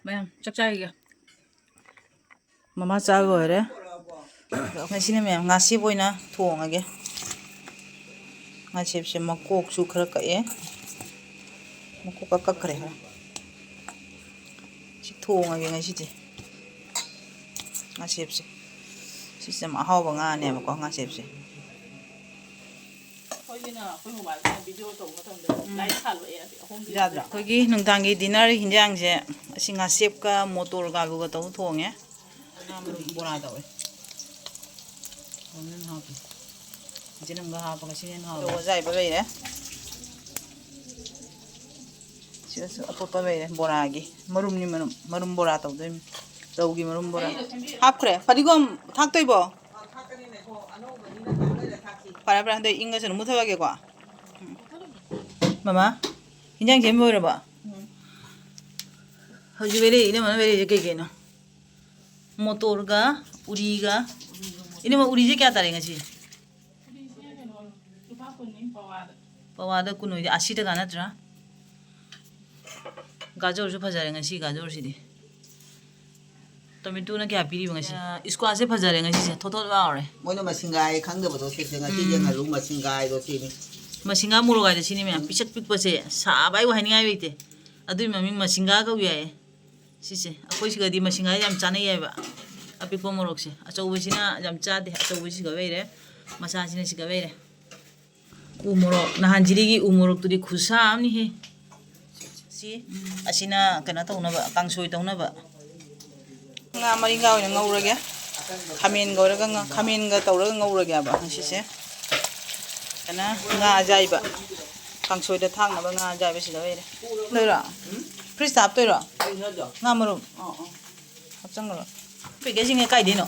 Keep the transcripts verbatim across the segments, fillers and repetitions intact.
ꯃꯌꯥꯝ ꯆꯥꯛ ꯆꯥꯈꯤꯒꯦ꯫ ꯃꯃꯥ ꯆꯥꯕ ꯂꯣꯏꯔꯦ꯫ ꯑꯗꯣ ꯉꯁꯤꯅ ꯃꯌꯥꯝ ꯉꯥꯁꯦꯞ ꯑꯣꯏꯅ ꯊꯣꯡꯉꯒꯦ꯫ ꯉꯥꯁꯦꯞꯁꯦ ꯃꯀꯣꯛꯁꯨ ꯈꯔ ꯀꯛꯑꯦ꯫ ꯃꯀꯣꯛꯀ ꯀꯛꯈ꯭ꯔꯦ ꯈꯔ꯫ ꯁꯤ ꯊꯣꯡꯉꯒꯦ ꯉꯁꯤꯗꯤ꯫ ꯉꯥꯁꯦꯞꯁꯦ꯫ ꯁꯤꯁꯦ ꯌꯥꯝ ꯑꯍꯥꯎꯕ ꯉꯥꯅꯦꯕꯀꯣ, ꯉꯥꯁꯦꯞꯁꯦ꯫ ꯑꯩꯈꯣꯏꯒꯤꯅ ꯑꯩꯈꯣꯏ ꯃꯣꯕꯥꯏꯜꯗ ꯚꯤꯗꯤꯑꯣ ꯇꯧꯕ ꯃꯇꯝꯗ ꯎꯝ꯫ ꯂꯥꯏꯠ ꯊꯥꯜꯂꯛꯑꯦ, ꯑꯗꯩ ꯑꯍꯨꯝꯗꯤ ꯌꯥꯗ꯭ꯔꯥ? ꯑꯩꯈꯣꯏꯒꯤ ꯅꯨꯡꯗꯥꯡꯒꯤ ꯗꯤꯅꯔ ꯍꯤꯟꯖꯥꯡꯁꯦ ꯑꯁꯤ ꯉꯥꯁꯦꯞꯀ ꯃꯣꯇꯣꯔꯒ ꯑꯂꯨꯒ ꯇꯧꯔ ꯊꯣꯡꯉꯦ꯫ ꯉꯥ ꯃꯔꯨꯝ ꯕꯣꯔꯥ ꯇꯧꯋꯦ꯫ ꯃꯔꯨꯝ ꯍꯥꯞꯄꯦ꯫ ꯖꯤꯔꯪꯒ ꯍꯥꯞꯄꯒ ꯁꯤꯅ ꯍꯦꯟꯅ ꯍꯥꯎꯋꯦ꯫ ꯑꯗꯨꯒ ꯑꯖꯥꯏꯕ ꯂꯩꯔꯦ꯫ ꯁꯤꯗꯁꯨ ꯑꯇꯣꯞꯄ ꯂꯩꯔꯦ ꯕꯣꯔꯥꯒꯤ꯫ ꯃꯔꯨꯝꯅꯤ ꯃꯔꯨꯝ꯫ ꯃꯔꯨꯝ ꯕꯣꯔꯥ ꯇꯧꯗꯣꯏꯅꯤ꯫ ꯔꯧꯒꯤ ꯃꯔꯨꯝ ꯕꯣꯔꯥ꯫ ꯍꯥꯞꯈ꯭ꯔꯦ꯫ ꯐꯗꯤꯒꯣꯝ ꯊꯥꯛꯇꯣꯏꯕꯣ? ꯐꯔꯦ, ꯐꯔꯦ, ꯍꯟꯗꯛ ꯏꯪꯉꯁꯅꯨ, ꯃꯨꯠꯊꯠꯂꯒꯦꯀꯣ꯫ ꯎꯝ꯫ ꯃꯃꯥ, ꯍꯤꯟꯖꯥꯡ ꯁꯦꯝꯕ ꯂꯣꯏꯔꯕꯣ? ꯎꯝ꯫ ꯍꯧꯖꯤꯛ ꯂꯩꯔꯛꯏ, ꯏꯅꯝꯃꯅ ꯂꯩꯔꯛꯏꯁꯦ ꯀꯩ ꯀꯩꯅꯣ? ꯃꯣꯇꯣꯔꯒ ꯎꯔꯤꯒ꯫ ꯏꯅꯝꯃ, ꯎꯔꯤꯁꯦ ꯀꯌꯥ ꯇꯥꯔꯦ ꯉꯁꯤ? ꯎꯔꯤꯁꯦ ꯀꯩꯅꯣ, ꯂꯨꯄꯥ ꯀꯨꯟꯅꯤ ꯄꯋꯥꯗ꯫ ꯄꯋꯥꯗ ꯀꯨꯟ ꯑꯣꯏꯗꯤ ꯑꯁꯤ ꯇꯀꯥ ꯅꯠꯇ꯭ꯔꯥ? ꯒꯥꯖꯔꯁꯨ ꯐꯖꯔꯦ ꯉꯁꯤ, ꯒꯥꯖꯔꯁꯤꯗꯤ꯫ ꯇꯣꯃꯦꯇꯣꯅ ꯀꯌꯥ ꯄꯤꯔꯤꯕ ꯉꯁꯤ? ꯑ, ꯏꯁꯀ꯭ꯋꯥꯁꯁꯦ ꯐꯖꯔꯦ ꯉꯁꯤꯁꯦ, ꯊꯣꯠ ꯊꯣꯠ ꯂꯥꯎꯔꯦ꯫ ꯃꯣꯏꯅ ꯃꯁꯤꯡꯒꯥꯏ ꯈꯪꯗꯕꯗꯣ ꯁꯤꯁꯦ, ꯉꯁꯤꯁꯦ ꯎꯝ꯫ ꯉꯥꯔꯨ ꯃꯁꯤꯡꯒꯥꯏꯗꯣ ꯁꯤꯅꯤ꯫ ꯃꯁꯤꯡꯒꯥ ꯃꯣꯔꯣꯛ ꯍꯥꯏꯗꯣ ꯁꯤꯅꯤ ꯃꯌꯥꯝ, ꯄꯤꯁꯛ ꯄꯤꯛꯄꯁꯦ, ꯁꯥꯕ ꯍꯥꯏꯕꯨ ꯍꯥꯏꯅꯤꯡꯉꯥꯏ ꯂꯩꯇꯦ꯫ ꯑꯗꯨꯏ ꯃꯃꯤꯡ ꯃꯁꯤꯡꯒꯥ ꯀꯧꯏ ꯍꯥꯏꯌꯦ꯫ ꯁꯤꯁꯦ, ꯑꯩꯈꯣꯏ ꯁꯤꯒꯗꯤ ꯃꯁꯤꯡꯒꯥ ꯌꯥꯝ ꯆꯥꯅꯩ ꯍꯥꯏꯕ꯫ ꯑꯄꯤꯛꯄ ꯃꯣꯔꯣꯛꯁꯦ꯫ ꯑꯆꯧꯕꯁꯤꯅ ꯌꯥꯝ ꯆꯥꯗꯦ꯫ ꯑꯆꯧꯕꯁꯤ ꯁꯤꯒ ꯂꯩꯔꯦ, ꯃꯆꯥꯁꯤꯅ ꯁꯤꯒ ꯂꯩꯔꯦ꯫ ꯎ ꯃꯣꯔꯣꯛ, ꯅꯍꯥꯟ ꯖꯤꯔꯤꯒꯤ ꯎ ꯃꯣꯔꯣꯛꯇꯨꯗꯤ ꯈꯨꯠꯁꯥ ꯑꯃꯅꯤꯍꯦ꯫ ꯁꯤ, ꯑꯁꯤꯅ ꯀꯩꯅꯣ ꯇꯧꯅꯕ, ꯀꯥꯡꯁꯣꯏ ꯇꯧꯅꯕ꯫ ꯉꯥ ꯃꯔꯤꯡꯒꯥ ꯑꯣꯏꯅ ꯉꯧꯔꯒꯦ꯫ ꯈꯥꯃꯦꯟꯒ ꯑꯣꯏꯔꯒ ꯉꯥ-, ꯈꯥꯃꯦꯟꯒ ꯇꯧꯔꯒ ꯉꯧꯔꯒꯦꯕ ꯉꯁꯤꯁꯦ꯫ ꯐꯖꯅ ꯉꯥ ꯑꯖꯥꯏꯕ, ꯀꯥꯡꯁꯣꯏꯗ ꯊꯥꯛꯅꯕ ꯉꯥ ꯑꯖꯥꯏꯕ ꯁꯤꯗ ꯂꯩꯔꯦ꯫ ꯂꯩꯔꯣ? ꯐ꯭ꯔꯤꯖꯇ ꯍꯥꯞꯇꯣꯏꯔꯣ? ꯉꯥ ꯃꯔꯨꯝ? ꯍꯥꯞꯆꯟꯈ꯭ꯔꯣ꯫ ꯄꯦꯀꯦꯖꯁꯤꯡꯁꯦ ꯀꯥꯏꯗꯩꯅꯣ?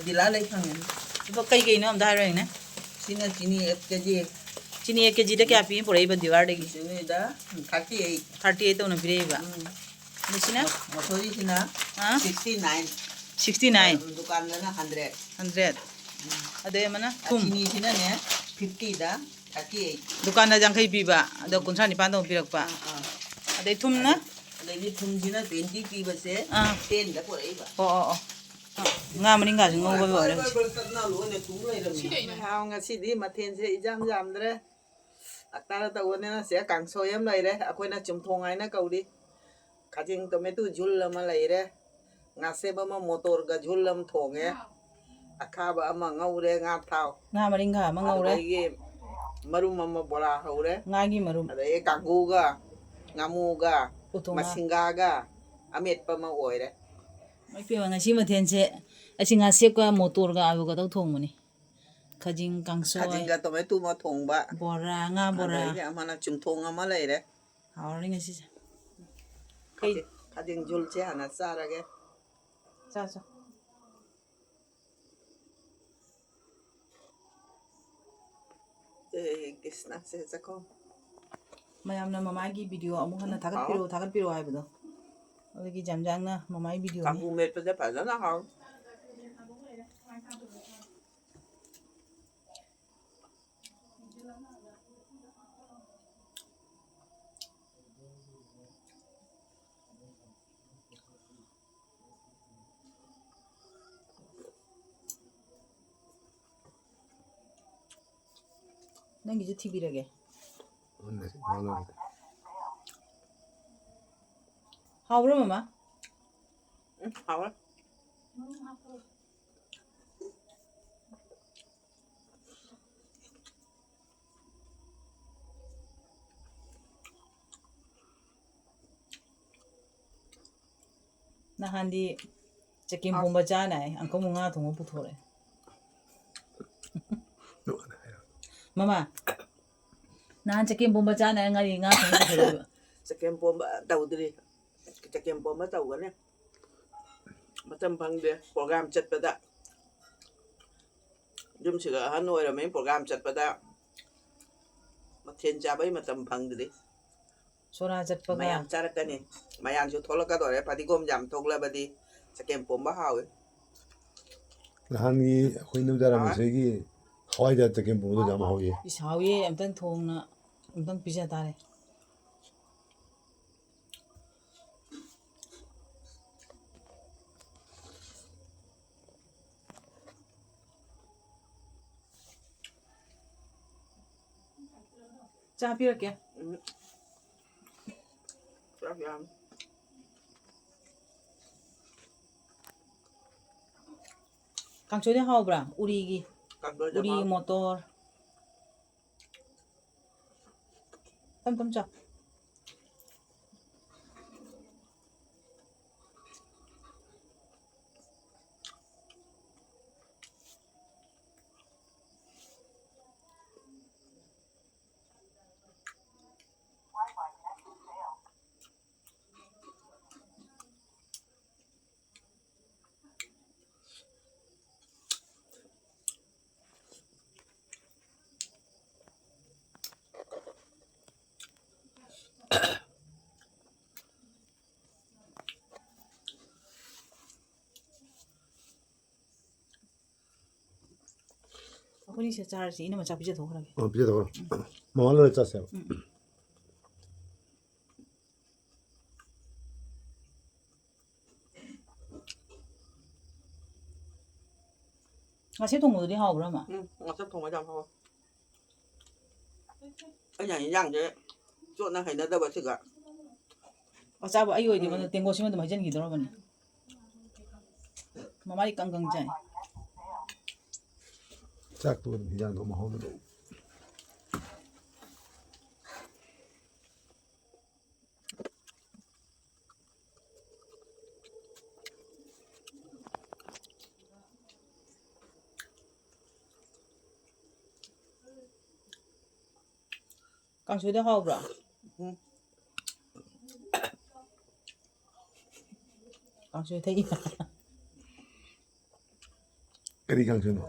ꯗꯤꯂꯥ ꯂꯩ ꯐꯪꯉꯦ꯫ ꯂꯨꯄꯥ ꯀꯩ ꯀꯩꯅꯣ ꯑꯝꯇ ꯍꯥꯏꯔꯣ ꯌꯦꯡꯅꯦ꯫ ꯁꯤꯅ ꯆꯤꯅꯤ ꯑꯦꯞ ꯀꯦꯖꯤ꯫ ꯆꯤꯅꯤ ꯑꯦꯞ ꯀꯦꯖꯤꯗ ꯀꯌꯥ ꯄꯤ ꯄꯨꯔꯛꯏꯕ ꯗꯤꯂꯥꯔꯗꯒꯤ? ꯆꯤꯅꯤꯗ ꯊꯥꯔꯇꯤ ꯑꯩꯠ꯫ ꯊꯥꯔꯇꯤ ꯑꯩꯠ ꯇꯧꯅ ꯄꯤꯔꯛꯏꯕ꯫ ꯎꯝ꯫ ꯑꯗ ꯁꯤꯅ? ꯃ-, ꯃꯁꯣꯔꯤꯁꯤꯅ ꯑꯥ? Sixty nine. Sixty nine. ꯗꯨꯀꯥꯟꯗꯅ ꯍꯟꯗ꯭ꯔꯦꯠ꯫ ꯍꯟꯗ꯭ꯔꯦꯠ꯫ ꯎꯝ꯫ ꯑꯗꯩ ꯑꯃꯅ ꯊꯨꯝ? ꯆꯤꯅꯤꯁꯤꯅꯅꯦ ꯐꯤꯐꯇꯤꯗ ꯊꯥꯔꯇꯤ ꯑꯩꯠ꯫ ꯗꯨꯀꯥꯟꯗ ꯌꯥꯡꯈꯩ ꯄꯤꯕ, ꯑꯗꯣ ꯀꯨꯟꯊ꯭ꯔꯥ ꯅꯤꯄꯥꯟꯗ ꯑꯃꯨꯛ ꯄꯤꯔꯛꯄ꯫ ꯑꯥ, ꯑꯥ꯫ ꯑꯗꯩ ꯊꯨꯝꯅ? ꯑꯗꯒꯤ ꯊꯨꯝꯁꯤꯅ ꯇ꯭ꯋꯦꯟꯇꯤ ꯄꯤꯕꯁꯦ ꯑꯥ꯫ ꯇꯦꯟꯗ ꯄꯨꯔꯛꯏꯕ꯫ ꯑꯣ, ꯑꯣ, ꯑꯣ꯫ ꯑꯥ, ꯉꯥ ꯃꯔꯤꯡꯒꯥꯁꯨ ꯉꯧꯕ ꯂꯣꯏꯔꯦ ꯍꯧꯖꯤꯛ꯫ ꯕꯔꯕꯔ ꯇꯠꯅ ꯂꯣꯏꯅ ꯇꯨ ꯂꯩꯔꯝꯃꯤ꯫ ꯁꯤꯗꯩꯅꯦ꯫ ꯉꯁꯤꯗꯤ ꯃꯊꯦꯜꯁꯦ ꯏꯌꯥꯝ ꯌꯥꯝꯗ꯭ꯔꯦ꯫ ꯗꯥꯛꯇꯔꯅ ꯇꯧꯕꯅꯤꯅ ꯁꯦ ꯀꯥꯡꯁꯣꯏ ꯑꯃ ꯂꯩꯔꯦ, ꯑꯩꯈꯣꯏꯅ ꯆꯨꯝꯊꯣꯡ ꯍꯥꯏꯅ ꯀꯧꯔꯤ꯫ ꯈꯥꯖꯤꯡ ꯇꯣꯃꯦꯇꯣ ꯖꯨꯜ ꯑꯃ ꯂꯩꯔꯦ꯫ ꯉꯥꯁꯦꯞ ꯑꯃ ꯃꯣꯇꯣꯔꯒ ꯖꯨꯜ ꯑꯃ ꯊꯣꯡꯉꯦ꯫ ꯑꯈꯥꯕ ꯑꯃ ꯉꯧꯔꯦ, ꯉꯥ ꯊꯥꯎ꯫ ꯉꯥ ꯃꯔꯤꯡꯈꯥ ꯑꯃ ꯉꯧꯔꯦ꯫ ꯑꯗꯨꯗꯒꯤ ꯃꯔꯨꯝ ꯑꯃ ꯕꯣꯔꯥ ꯍꯧꯔꯦ꯫ ꯉꯥꯒꯤ ꯃꯔꯨꯝ꯫ ꯑꯗꯒꯤ ꯀꯥꯡꯍꯧꯒ, ꯉꯥꯃꯨꯒ, ꯎꯇꯣꯡ ꯉꯥ꯫ ꯃꯁꯤꯡꯒꯥꯒ ꯑꯃꯦꯠꯄ ꯑꯃ ꯑꯣꯏꯔꯦ꯫ ꯏꯃꯥꯏ ꯄꯦꯝꯃ, ꯉꯁꯤ ꯃꯊꯦꯜꯁꯦ ꯑꯩꯁꯤ ꯉꯥꯁꯦꯞꯀ ꯃꯣꯇꯣꯔꯒ ꯑꯂꯨꯒ ꯇꯧ ꯊꯣꯡꯕꯅꯤ꯫ ꯈꯥꯖꯤꯡ ꯀꯥꯡꯁꯣꯏ꯫ ꯈꯥꯖꯤꯡꯒ ꯇꯣꯃꯦꯇꯣ ꯑꯃ ꯊꯣꯡꯕ꯫ ꯕꯣꯔꯥ, ꯉꯥ ꯕꯣꯔꯥ꯫ ꯑꯗꯒꯤ ꯑꯃꯅ ꯆꯨꯝꯊꯣꯡ ꯑꯃ ꯂꯩꯔꯦ꯫ ꯍꯥꯎꯔꯅꯤ ꯉꯁꯤꯁꯦ꯫ ꯀꯩ? ꯈꯥꯖꯤꯡ, ꯈꯥꯖꯤꯡ ꯖꯨꯜꯁꯦ ꯍꯥꯟꯅ ꯆꯥꯔꯒꯦ꯫ ꯆꯥ, ꯆꯥ꯫ ꯑꯦ, ꯀ꯭ꯔꯤꯁꯅꯁꯦ ꯆꯥꯛꯈꯣꯝ꯫ ꯃꯌꯥꯝꯅ ꯃꯃꯥꯒꯤ ꯚꯤꯗꯤꯑꯣ ꯑꯃꯨꯛ ꯍꯟꯅ ꯊꯥꯒꯠꯄꯤꯔꯛꯑꯣ, ꯍꯥꯎ꯫ ꯊꯥꯒꯠꯄꯤꯔꯛꯑꯣ ꯍꯥꯏꯕꯗꯣ꯫ ꯑꯗꯒꯤ ꯖꯝꯖꯥꯡꯅ ꯃꯃꯥꯒꯤ ꯚꯤꯗꯤꯑꯣꯅꯤ꯫ ꯀꯥꯡꯕꯨ ꯃꯦꯠꯄꯁꯦ ꯐꯖꯅ ꯍꯥꯎ꯫ ꯅꯪꯒꯤꯁꯨ ꯊꯤꯕꯤꯔꯒꯦ꯫ ꯎꯝ, ꯃꯥꯅ ꯍꯥꯎꯕ꯭ꯔꯣ, ꯃꯃꯥ? ꯎꯝ, ꯍꯥꯎꯋꯦ꯫ ꯅꯍꯥꯟꯗꯤ ꯆꯒꯦꯝ ꯄꯣꯝꯕ ꯆꯥꯅ ꯍꯥꯏ, ꯑꯪꯀꯜ ꯉꯥ ꯊꯣꯡꯕ ꯄꯨꯊꯣꯔꯛꯑꯦ꯫ ꯃꯃꯥ, ꯅꯍꯥꯟ ꯆꯒꯦꯝ ꯄꯣꯝꯕ ꯆꯥꯅ ꯍꯥꯏ, ꯉꯥꯔꯤ ꯉꯥ ꯊꯣꯡꯕ ꯄꯨꯊꯣꯔꯛꯑꯦꯕ꯫ ꯆꯒꯦꯝ ꯄꯣꯝꯕ ꯇꯧꯗ꯭ꯔꯤ꯫ ꯆꯒꯦꯝ ꯄꯣꯝꯕ ꯇꯧꯒꯅꯤ꯫ ꯃꯇꯝ ꯐꯪꯗꯦ꯫ ꯄ꯭ꯔꯣꯒ꯭ꯔꯥꯝ ꯆꯠꯄꯗ, ꯌꯨꯝꯁꯤꯒ ꯑꯍꯟ ꯑꯣꯏꯔꯝꯃꯤ, ꯄ꯭ꯔꯣꯒ꯭ꯔꯥꯝ ꯆꯠꯄꯗ ꯃꯊꯦꯜ ꯆꯥꯕꯩ ꯃꯇꯝ ꯐꯪꯗ꯭ꯔꯤ꯫ ꯁꯣꯔꯥ ꯆꯠꯄꯒ꯫ ꯃꯌꯥꯝ ꯆꯥꯔꯛꯀꯅꯤ꯫ ꯃꯌꯥꯝꯁꯨ ꯊꯣꯛꯂꯛꯀꯗꯧꯔꯦ꯫ ꯐꯗꯤꯒꯣꯝ ꯌꯥꯝ ꯊꯣꯛꯂꯕꯗꯤ ꯆꯒꯦꯝ ꯄꯣꯝꯕ ꯍꯥꯎꯏ꯫ ꯅꯍꯥꯟꯒꯤ ꯑꯩꯈꯣꯏ ꯏꯟꯗꯣꯝꯆꯥ ꯔꯥꯃꯦꯁꯣꯏꯒꯤ ꯍꯋꯥꯏꯖꯥꯔ ꯆꯒꯦꯝ ꯄꯣꯝꯕꯗꯣ ꯌꯥꯝ ꯍꯥꯎꯏ꯫ ꯏꯁ, ꯍꯥꯎꯏ꯫ ꯑꯝꯇꯪ ꯊꯣꯡꯅ, ꯑꯝꯇꯪ ꯄꯤꯖ ꯇꯥꯔꯦ꯫ ꯆꯥ ꯄꯤꯔꯛꯀꯦ꯫ ꯎꯝ꯫ ꯆꯥꯛ ꯌꯥꯝ꯫ ꯀꯥꯡꯁꯣꯏꯗꯤ ꯍꯥꯎꯕ꯭ꯔꯥ? ꯎꯔꯤꯒꯤ ꯀꯥꯡꯁꯣꯏꯗꯤ ꯎꯔꯤ ꯍꯥꯎ꯫ ꯃꯣꯇꯣꯔ꯫ ꯇꯞ ꯇꯞ ꯆꯥꯎ꯫ ꯑꯩꯈꯣꯏꯅꯤ ꯁꯤꯗ ꯆꯥꯔꯁꯤ꯫ ꯏꯅꯝꯃ ꯆꯥꯛ ꯄꯤꯖꯊꯣꯛꯈ꯭ꯔꯒꯦ꯫ ꯑꯣ, ꯄꯤꯖꯊꯣꯛꯈ꯭ꯔꯣ꯫ ꯃꯃꯥ ꯂꯣꯏꯔ ꯆꯥꯁꯦꯕ꯫ ꯎꯝ, ꯎꯝ꯫ ꯉꯥꯁꯦꯞ ꯊꯣꯡꯕꯗꯨꯗꯤ ꯍꯥꯎꯕ꯭ꯔꯥ, ꯃꯥ? ꯎꯝ, ꯉꯥꯁꯦꯞ ꯊꯣꯡꯕ ꯌꯥꯝ ꯍꯥꯎꯋꯦ꯫ ꯑꯩꯅ ꯏꯟꯖꯥꯡꯁꯦ ꯆꯣꯠꯅ ꯍꯩꯅꯗꯕ ꯁꯤꯒ꯫ ꯑꯆꯥꯕ ꯑꯩ ꯑꯣꯏꯗꯤ ꯎꯝ꯫ ꯃꯗꯨ ꯇꯦꯡꯀꯣꯠꯁꯤꯃ ꯑꯗꯨꯝ ꯍꯩꯖꯤꯟꯈꯤꯗꯧꯔꯕꯅꯤ꯫ ꯃꯃꯥꯏ ꯀꯪ ꯀꯪ ꯆꯥꯏ꯫ ꯆꯥꯛꯇꯨꯒ ꯑꯗꯨꯝ ꯍꯤꯟꯖꯥꯡꯗꯣ ꯃꯍꯥꯎꯗꯣ ꯑꯗꯨꯝ꯫ ꯀꯥꯡꯁꯣꯏꯗꯣ ꯍꯥꯎꯕ꯭ꯔꯣ? ꯎꯝ꯫ ꯀꯥꯡꯁꯣꯏ ꯊꯛꯏ꯫ ꯀꯔꯤ ꯀꯥꯡꯁꯣꯏꯅꯣ?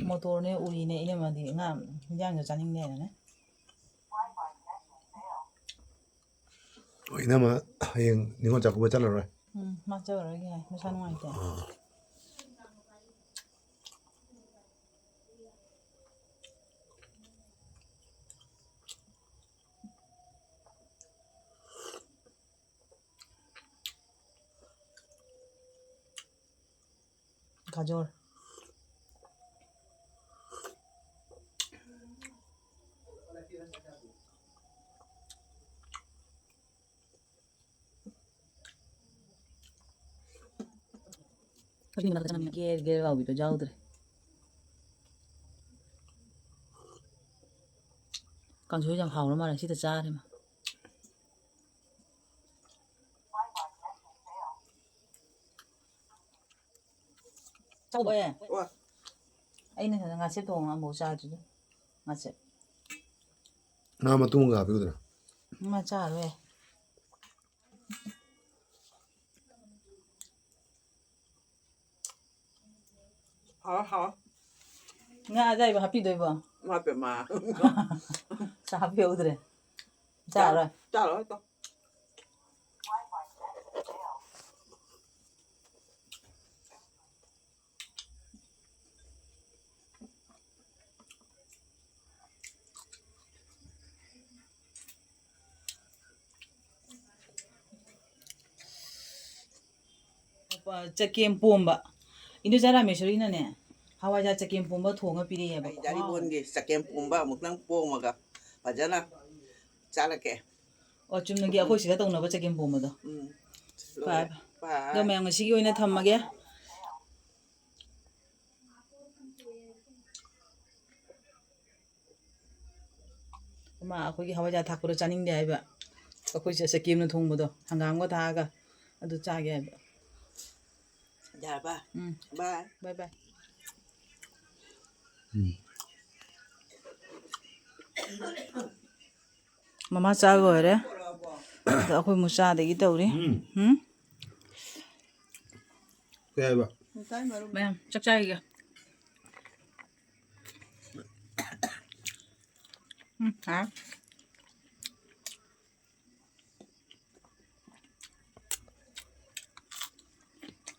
ꯃꯣꯇꯣꯔꯅꯦ, ꯎꯔꯤꯅꯦ, ꯏꯅꯝꯃꯗꯤ ꯉꯥ ꯍꯤꯟꯖꯥꯡꯗꯣ ꯆꯥꯅꯤꯡꯗꯦ ꯍꯥꯏꯅꯅꯦ꯫ ꯑꯣ, ꯏꯅꯝꯃ ꯍꯌꯦꯡ ꯅꯤꯉꯣꯜ ꯆꯥꯛꯀꯧꯕ ꯆꯠꯂꯔꯣꯏ? ꯎꯝ, ꯃꯥ ꯆꯠꯂꯔꯣꯏꯒꯦ ꯍꯥꯏ, ꯃꯁꯥ ꯅꯨꯡꯉꯥꯏꯇꯦ꯫ ꯑꯥ꯫ ꯒꯥꯖꯣꯔ꯫ ꯊꯕꯤ ꯃꯅꯥꯛꯇ ꯆꯪꯉꯝꯃꯤꯅ꯫ ꯒꯦꯔ ꯒꯦꯔ ꯂꯥꯎꯕꯤꯗꯣ ꯌꯥꯎꯗ꯭ꯔꯦ꯫ ꯀꯥꯡꯁꯣꯏ ꯌꯥꯝ ꯍꯥꯎꯔ ꯃꯥꯜꯂꯦ, ꯁꯤꯗ ꯆꯥꯔꯦ ꯃꯥ꯫ ꯆꯥꯎꯕ ꯑꯦ꯫ ꯋꯥ꯫ ꯑꯩꯅ ꯁꯤꯗ ꯉꯥꯁꯦ ꯊꯣꯡꯉ ꯑꯃꯐꯥꯎ ꯆꯥꯗ꯭ꯔꯤ꯫ ꯉꯥꯁꯦ꯫ ꯉꯥ ꯃꯇꯨꯝꯒ ꯍꯥꯞꯄꯤꯌꯨꯗꯅ꯫ ꯃꯥ ꯆꯥꯔꯣꯏ꯫ ꯍꯥꯎ, ꯍꯥꯎ꯫ ꯉꯥ ꯑꯌꯥꯏꯕ ꯍꯥꯞꯄꯤꯗꯣꯏꯕꯣ? ꯏꯃꯥ ꯄꯦꯝꯃ꯫ ꯆꯥ ꯍꯥꯞꯄꯤꯍꯧꯗ꯭ꯔꯦ꯫ ꯆꯥꯔꯣꯏ꯫ ꯆꯥꯔꯣꯏ ꯇꯣ꯫ ꯆꯒꯦꯝ ꯄꯣꯝꯕ꯫ ꯏꯟꯗꯣꯆꯥ ꯔꯥꯃꯦꯁꯣꯔꯤꯅꯅꯦ, ꯍꯋꯥꯏꯖꯥꯔ ꯆꯒꯦꯝ ꯄꯣꯝꯕ ꯊꯣꯡꯉ ꯄꯤꯔꯛꯑꯦꯕ꯫ ꯑꯩ ꯗꯥꯔꯤꯕꯣꯟꯒꯤ ꯆꯒꯦꯝ ꯄꯣꯝꯕ ꯑꯃꯨꯛꯇꯪ ꯄꯣꯝꯃꯒ ꯐꯖꯅ ꯆꯥꯔꯛꯀꯦ꯫ ꯑꯣ, ꯆꯨꯝꯅꯒꯤ ꯑꯩꯈꯣꯏ ꯁꯤꯗ ꯇꯧꯅꯕ ꯆꯒꯦꯝ ꯄꯣꯝꯕꯗꯣ꯫ ꯎꯝ꯫ ꯐꯔꯦ꯫ ꯂꯣꯏꯔꯦ꯫ ꯐꯔꯦ꯫ ꯑꯗꯣ ꯃꯌꯥꯝ ꯉꯁꯤꯒꯤ ꯑꯣꯏꯅ ꯊꯝꯃꯒꯦ꯫ ꯏꯃꯥ, ꯑꯩꯈꯣꯏꯒꯤ ꯍꯋꯥꯏꯖꯥꯔ ꯊꯥꯛꯄꯗꯣ ꯆꯥꯅꯤꯡꯗꯦ ꯍꯥꯏꯕ꯫ ꯑꯩꯈꯣꯏꯁꯦ ꯆꯒꯦꯝꯅ ꯊꯣꯡꯕꯗꯣ, ꯍꯪꯒꯥꯝꯒ ꯊꯥꯛꯑꯒ ꯑꯗꯨ ꯆꯥꯒꯦ ꯍꯥꯏꯕ꯫ ꯌꯥꯔꯕ? ꯎꯝ꯫ ꯕꯥꯏ꯫ ꯕꯥꯏ ꯕꯥꯏ꯫ ꯎꯝ꯫ ꯃꯃꯥ ꯆꯥ ꯂꯣꯏꯔꯦ꯫ ꯑꯗꯣ ꯑꯩꯈꯣꯏ ꯃꯨꯛ ꯆꯥꯗꯒꯤ ꯇꯧꯔꯤ꯫ ꯎꯝ꯫ ꯎꯝ? ꯀꯩ ꯍꯥꯏꯕ? ꯃꯌꯥꯝ ꯆꯥꯛ ꯆꯥꯈꯤꯒꯦ꯫ ꯎꯝ, ꯍꯥꯎ꯫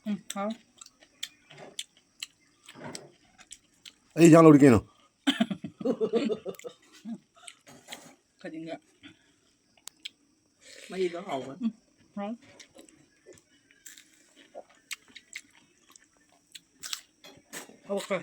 ꯎꯝ, ꯍꯥꯎ꯫ ꯑꯩ ꯏꯟꯖꯥꯡ ꯂꯧꯔꯤ ꯀꯩꯅꯣ꯫ ꯈꯖꯤꯡꯒ꯫ ꯃꯍꯤꯗꯣ ꯍꯥꯎꯕꯅꯤ꯫ ꯎꯝ, ꯍꯥꯎ꯫ ꯑꯣꯀꯦ꯫